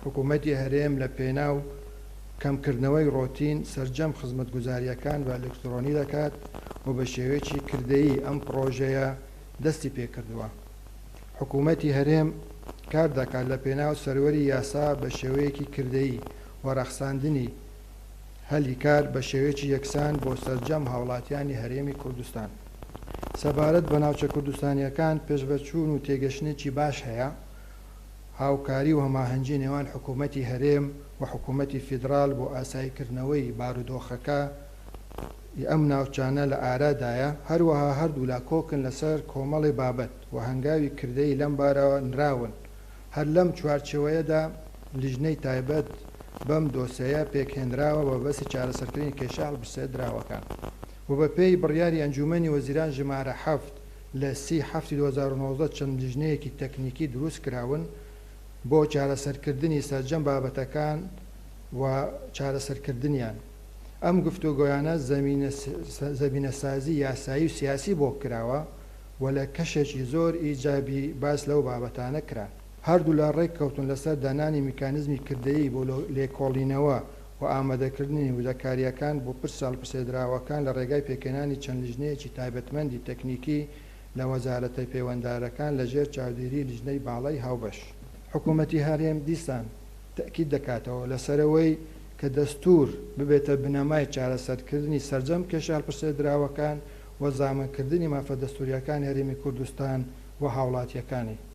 حکوومەتی هەرێم لە پێناو کەمکردنەوەی ڕۆتین سەرجەم خزمەتگوزارییەکان بە ئەلکترۆنی دەکات و بە شێوەیەکی کردەیی ئەم پڕۆژەیە دەستی پێکردووە. حکوومەتی هەرێم کار دەکات لە پێناو سەروەری یاسا بە شێوەیەکی کردەیی و ڕەخساندنی هەلی کار بە شێوەیەکی یەکسان بۆ سەرجەم هاوڵاتیانی هەرێمی کوردستان. سەبارەت بە ناوچە کوردستانییەکان پێشڤەچوون و تێگەشتنێکی باش هەیە، هاوکاری و هەماهەنگی نێوان حکوومەتی هەرێم و حکوومەتی فیدراڵ بۆ ئاساییکردنەوەی بارودۆخەکە ی ئەم ناوچانە لە ئارادایە، هەروەها هەردوولا کۆکن لەسەر کۆمەڵێ بابەت و هەنگاوی کردەیی لەمبارەوە نراون، هەر لەم چوارچێوەیەدا لیژنەی تایبەت بەم دۆسێیە پێکهێنراوە بە مەبەستی چارەسەرکردنی کێشە هەڵپرسێدراوەکان و بەپێی بڕیاری ئەنجوومەنی وەزیران ژمارە حەفت لە سی حەفتی 2019 چەند لیژنەیەکی تەکنیکی دروستکراون بۆ چارەسەرکردنی سەرجەم بابەتەکان و چارەسەرکردنیان. ئەم گفتوگۆیانە زەمینەسازی یاسایی و سیاسی بۆ کراوە و لە کەشێکی زۆر ئیجابی باس لەو بابەتانە کران. هەردوولا ڕێککەوتوون لەسەر دانانی میکانیزمی کردەیی بۆ لێکۆڵینەوە و ئامادەکردنی وردەکارییەکان بۆ پرسە هەڵپرسێدراوەکان لە ڕێگای پێکهێنانی چەند لیژنەیەکی تایبەتمەندی تەکنیکی لە وەزارەتە پەیوەندارەکان لەژێر چاودێری لیژنەی باڵای هاوبەش. حکوومەتی هەرێم دیسان تەئکید دەکاتەوە لەسەرئەوەی کە دەستوور ببێتە بنەمای چارەسەرکردنی سەرجەم کێشە هەڵپرسێدراوەکان و زامنکردنی مافە دەستوورییەکانی هەرێمی کوردستان و هاوڵاتییەکانی.